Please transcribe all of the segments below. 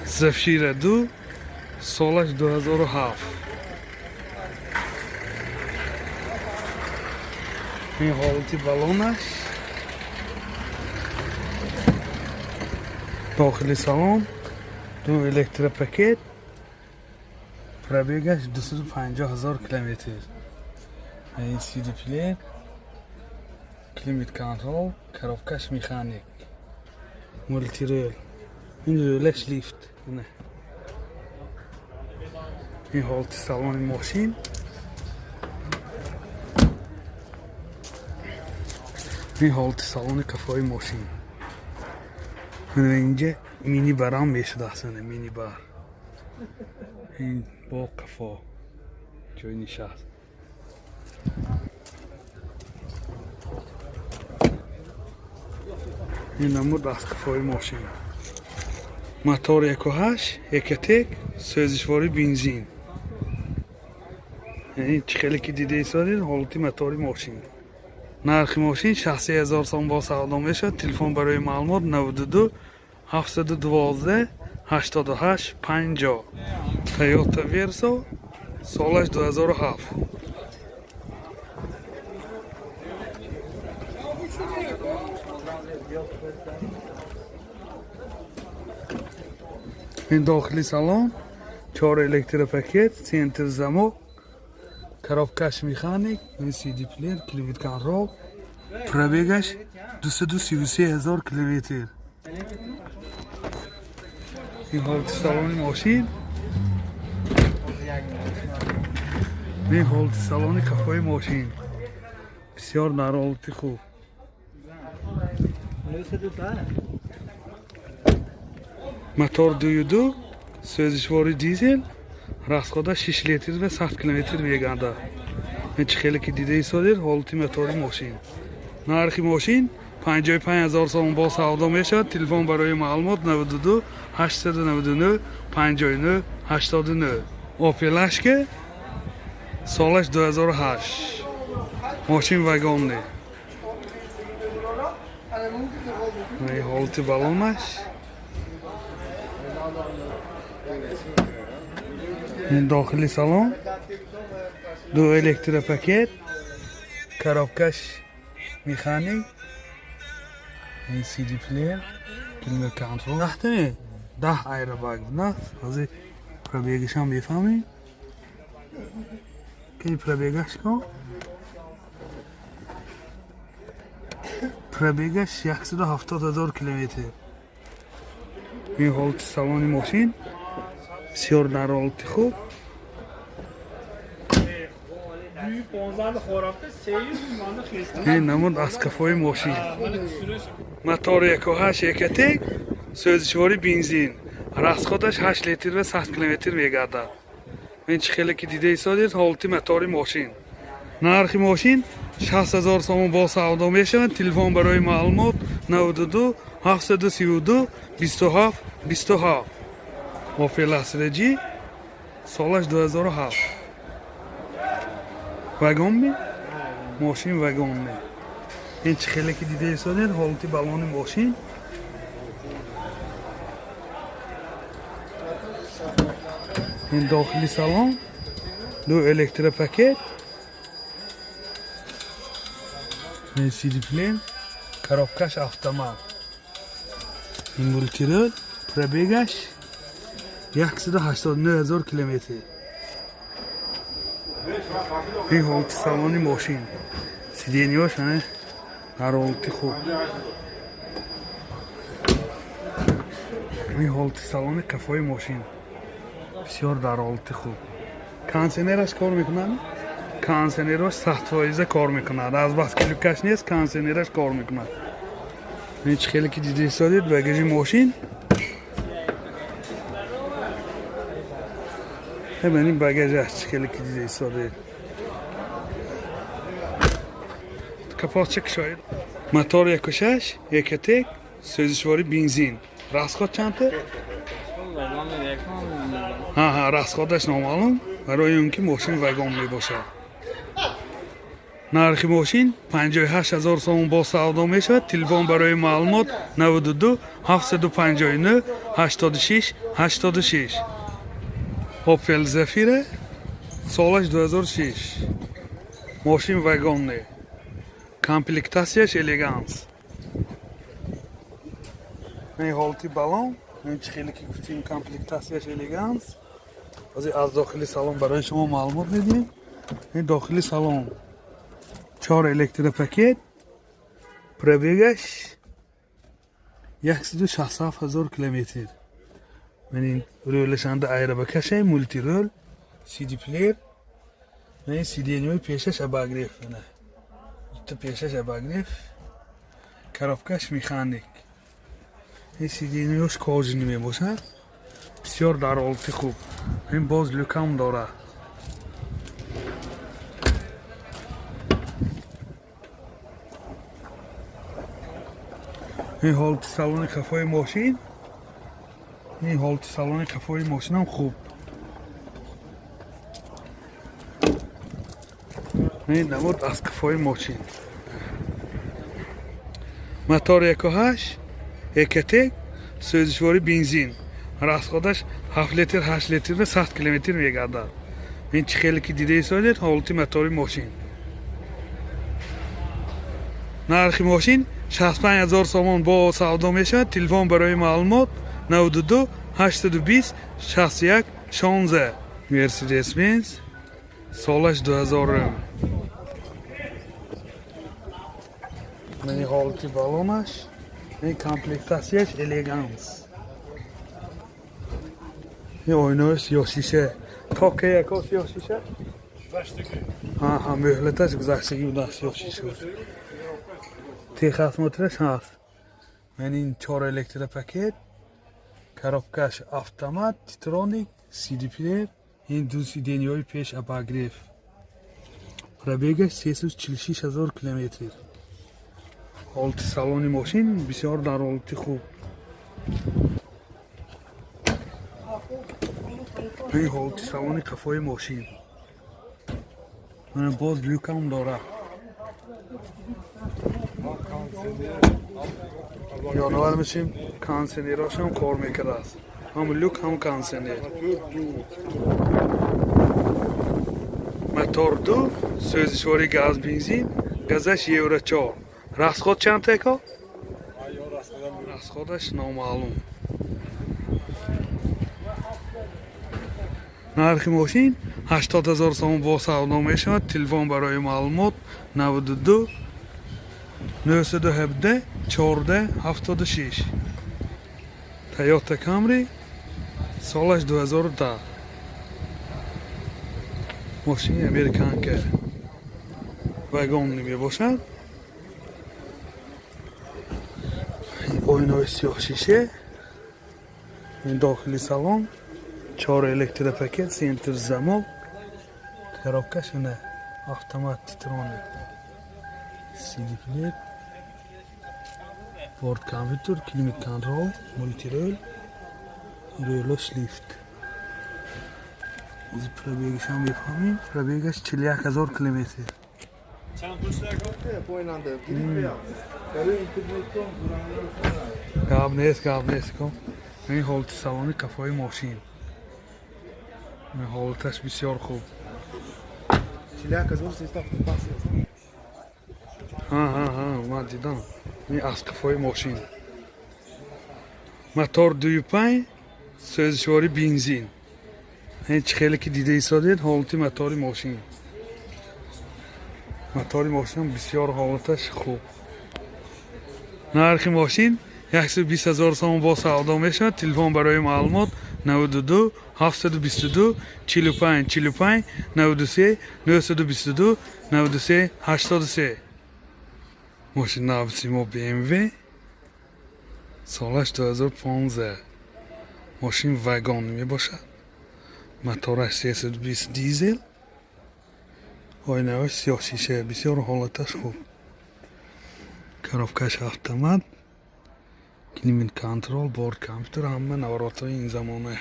Зафира 2, солаш 2007. Ин ҳолати балонаш, дохили салон, ду электропакет, пробегаш 250 ҳазор километр. Ин CD плеер, климат контрол, коробкаш механик, мультирул, ин рулаш лифт. Ин ҳолати салони мошин. Ин ҳолати салони қафои мошин. Инҷа мини барам мешуд, мини бар. Ин бо қафо ҷои нишаст. Ин намуд аз қафои мошин. Мотор 1.8 Ecotec, сӯзишвори бензин. Яъне чӣ хеле ки дида истодед, ҳолати мотори мошин. Нархи мошин 63 ҳазор сом, бо савдо мешавад. Телефон барои маълумот: 92 712 88 50. Toyota Verso, солаш 2007. Ин дохили салон, чор электропакет, центр замок, коробкаш механик, ин CD плеер, климат контрол, пробегаш 233 ҳазор километр. Ин ҳолати салони мошин. Ин ҳолати салони қафои мошин. Бисёр дар ҳолати хуб. Мотор 2.2, сӯзишвори дизел, расхода 6 литр ва 100 километр мегардад. Ин чӣ хеле ки дида истодед, ҳолати мотори мошин. Нархи мошин 55 ҳазор сомон, бо савдо мешавад. Телефон барои маълумот: 92 899 59 89. Opel Astra, солаш 2008. Мошин вагонный. Ин ҳолати балонаш. Ин дохили салон, ду электропакет, коробкаш механик, ин CD плеер, климат контрол. Даҳтане 10 аэробаг на. Ҳозир пробегашам мефаҳмем. Ки пробегаш кон? Пробегаш 170 ҳазор километр. Ин ҳолати салони мошин, бисёр дар ҳолати хуб. Ин намуд аз қафои мошин. Мотори 1.8 Ecotec, сӯзишвори бензин, расходаш 8 литр ва 100 километр мегардад. Ин чӣ хеле ки дида истодед, ҳолати мотори мошин. Нархи мошин 60 ҳазор сомон, бо савдо мешавад. Телефон барои маълумот: 92 732 27 27. Opel Astra G, солаш 2007. Вагон ми? Мошин вагон ми. Ин чӣ хеле ки дида истодед, ҳолати балони мошин. Ин дохили салон, ду электропакет, ин CD плеер, коробкаш автомат, ин мультирул, пробегаш 189 ҳазор километр. Ин ҳолати салони мошин, сиденьяш дар ҳолати хуб. Ин ҳолати салони қафои мошин, бисёр дар ҳолати хуб. Кондитсионераш кор мекунад? Кондитсионераш 100% кор мекунад. Аз бас клипкаш нест, кондитсионераш кор мекунад. Ин чӣ хеле ки дида истодед, багажи мошин. Ин багажаш чӣ хеле ки дида истодед. Капотча кушоед. Мотор 1.6 Ecotec, сӯзишвори бензин. Расход чандта? Ҳа, расходаш номаълум, барои он ки мошин вагон мебошад. Нархи мошин 58 ҳазор сомон, бо савдо мешавад. Телефон барои маълумот: 92 759 86 86. Опел Зафира, солаш 2006, мошин вагонный, комплектатсияш Элеганс. Ин ҳолати балон, ин чи хеле ки гуфтем, комплектатсияш Элеганс. Ҳозир аз дохили салон барои шумо маълумот медиҳем. Ин дохили салон, чор электропакет, пробегаш 167 ҳазор километр. Ман ин рӯлашанда аэробакашай, мультирул, CD плеер, ман ин сиденьои пешаш обогрев, мана дута пешаш обогрев, коробкаш механик, ин сиденьош кожаный мебошад, бисёр дар ҳолати хуб. Ин боз люкам дорад. Ин ҳолати салони қафои мошин, ин ҳолати салони қафои мошинам хуб. Ин намуд аз қафои мошин. Мотор 1.8 Экотек, сӯзишвори бензин, расходаш 7 литр, 8 литр ва 100 километр мегардад. Ин чӣ хеле ки дида истодед, ҳолати мотори мошин. Нархи мошин 65 ҳазор сомон, бо савдо мешавад. Телефон барои маълумот: 92 820 61 16. Мерседес Бенз, солаш 2000. Мани ҳолати балонаш, ин комплектатсияш Элеганс, ин оинаи сиёҳшиша. То ке, яко, сиёҳшиша? Ҳа, мӯҳлаташ гузаштагӣ будааст. Сиёҳшиша, техосмотраш ҳаст. Ман ин чор электропакет, коробкаш автомат, Титроник, CD плеер, ин ду сиденьои пеш обогрев, пробегаш 346 ҳазор километр. Ҳолати салони мошин бисёр дар ҳолати хуб. Ин ҳолати салони қафои мошин. Мана боз люкам дорад. Ёдовар мешем, кондитсионерошам кор мекардааст, ҳам люк, ҳам кондитсионер. Мотор ду, сӯзишвори газ бензин, газаш Евро 4. Расход чанд, теко? Расходаш номаълум. Нархи мошин 80 ҳазор сомон, бо савдо мешавад. Телефон барои маълумот: 92 917 14 76. Тойота Камри, солаш 2010, мошини американка, вагонный мебошад. Оинаи сиёҳшише, ин дохили салон, чор электропакет, центр замок, коробкаш ина автомат, Титроник, CD плеер, борт компьютер, климат контроль, мультирул, рулош лифт. Аз пробегашам мефаҳмем, пробегаш 41 ҳазор километр. Чанд пул шуда? Поинанда. Барои интернеттон. Гап нест, гап нест ко. Ин ҳолати салони қафои мошин. Ин ҳолаташ бисёр хуб. 41375. Ҳа, ман дидам. Ин аз қафои мошин. Мотор 2.5, сӯзишвори бензин. Ин чӣ хеле ки дида истодед, ҳолати мотори мошин. Мотори мошин бисёр ҳолаташ хуб. Нархи мошин 120 ҳазор сомон, бо савдо мешавад. Телефон барои маълумот: 92 722 45 45, 93 922 93 83. Мошин навси мо BMW, солаш 2015, мошин вагон мебошад, мотораш 320 дизел, оинаҳош сиёҳшиша, бисёр ҳолаташ хуб, коробкаш автомат, климат контроль, борт компютер, ҳама наворотҳои ин замона.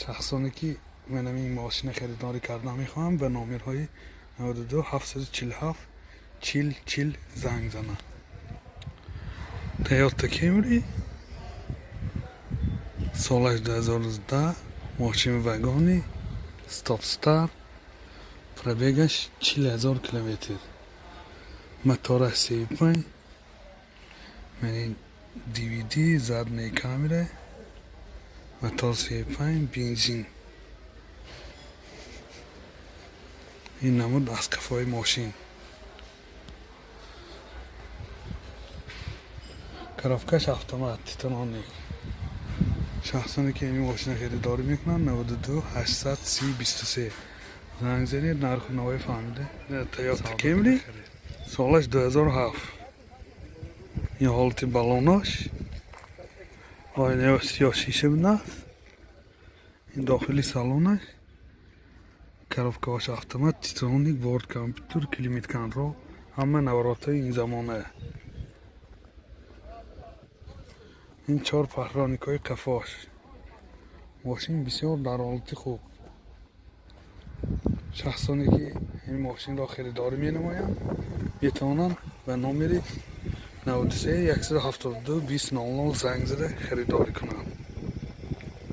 Шахсоне, ки манам ин мошина харидорӣ кардан мехоҳам, ба номерҳои 92 747 40 40 занг зананд. Тойота Кемри, солаш 2010, мошини вагони, стоп-старт, пробегаш 40 000 километр, мотораш 3,5, мани DVD, задняя камера, мотор 3,5, бензин. Ин намуд аз қафои мошин. Коробкаш автомат, титаноник. Шахсоне, ки ин мошина харидорӣ мекунанд, 92 830 23 занг занед, нарху навои фаҳмида. Тойота Кемри, солаш 2007. Ин ҳолати баллонош, оинаи сиёҳ шиша будааст. Ин дохили салонаш, коробкаош автомат, титаноник, борт компютер, климат контроль, ҳама наворотҳои ин замона. Ин чор парроникҳои қафош. Мошин бисёр дар ҳолати хуб. Шахсоне, ки ин мошинро харидорӣ менамоянд, метавонанд ба номери 93 172 20 00 занг зада харидорӣ кунанд.